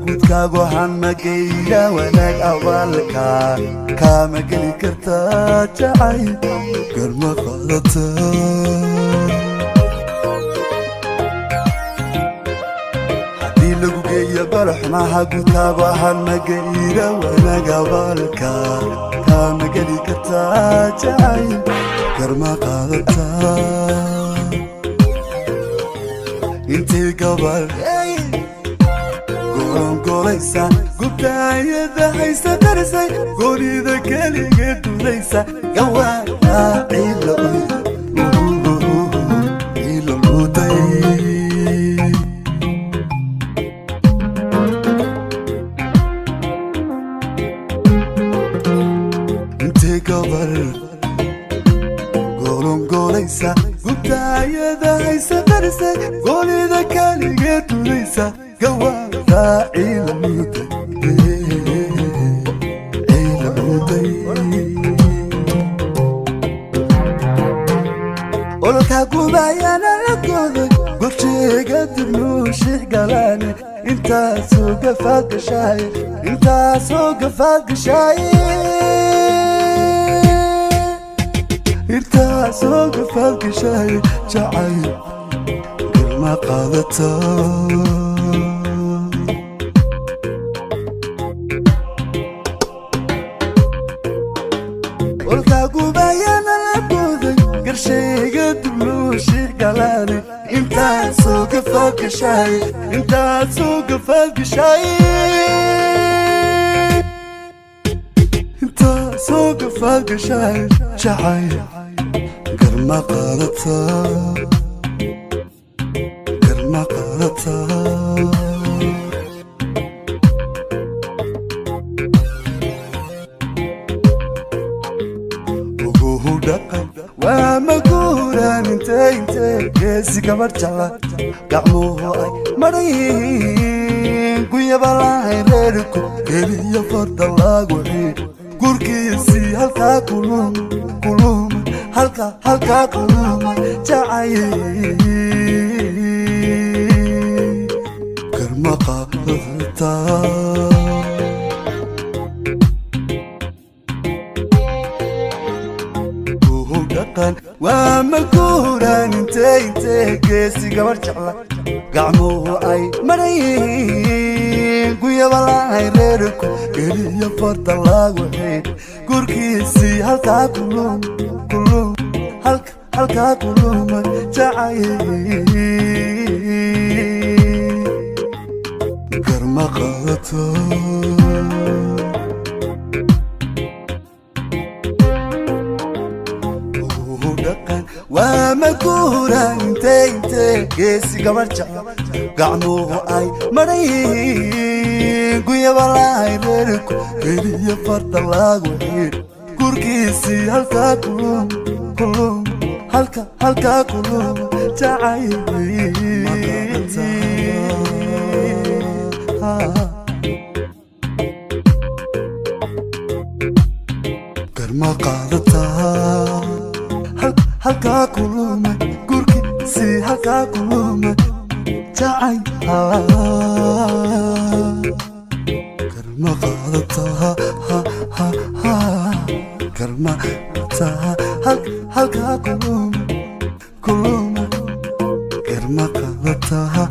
Guudkaagu hanmagayga wanaag abaalka kaama geli kartaa jacayl garma qaadata. Haddii lagu geeyo golaxumaha guudkaagu hanmagayga wanaag abaalka kaama geli kartaa jacayl garma qaadata. Intay gabar gorongolaysa gubtaayada haysa qarisay goonida keliga dulaysa gawaa ciila ciila luuday. Intay gabar gorongolaysa gubtaayada haysa qarisay goonida keliga dulaysa gawaa ciila luuday ciila luuday. Ololka gubayana la gooday gorsheega dibnuu galaane intaasoo gafaad gashaaye intaasoo gafaad gashaaye intaasoo gafaad gashaaye jacayl garma qaadata. Olka gubayana la gooday garshayga dibnuu galaane intaasoo gafaad gashaaye intaasoo gafaad gashaaye intaasoo gafaad gashaaye jacayl garma qaadata garma qaadata. Uguhu dhaqan waa maguuraan intee intee geesi gabar jecla gacmuhu ay madhayihiin gunyaba lahayn reerku keliya farda lagu xiid gurkiisii halkaa kulum kulum halka halkaa kuluma jacayl garma qaadata. Uhu dhaqan waa maguuraan intee intee geesi gabar jecla gacmuhu ay madhayihiin gunyaba lahayn reerku keliya farda lagu xiid gurkiisii halkaa kulum kulum halka halkaa kuluma jacayl garma qaadato. Uhu dhaqan waa maguuraan intee intee geesi gabar jecla gacmuhu ay madhayihiin gunyaba lahayn reerku keliya farda lagu xiid gurkiisii halkaa kulum kulum halka halkaa kulum jacayl garma qaadataa halkaa kuluma gurkiisii halkaa kuluma jacayl garma qaadataa garma qaadataa halkaa kuluma kuluma garma qaadataa.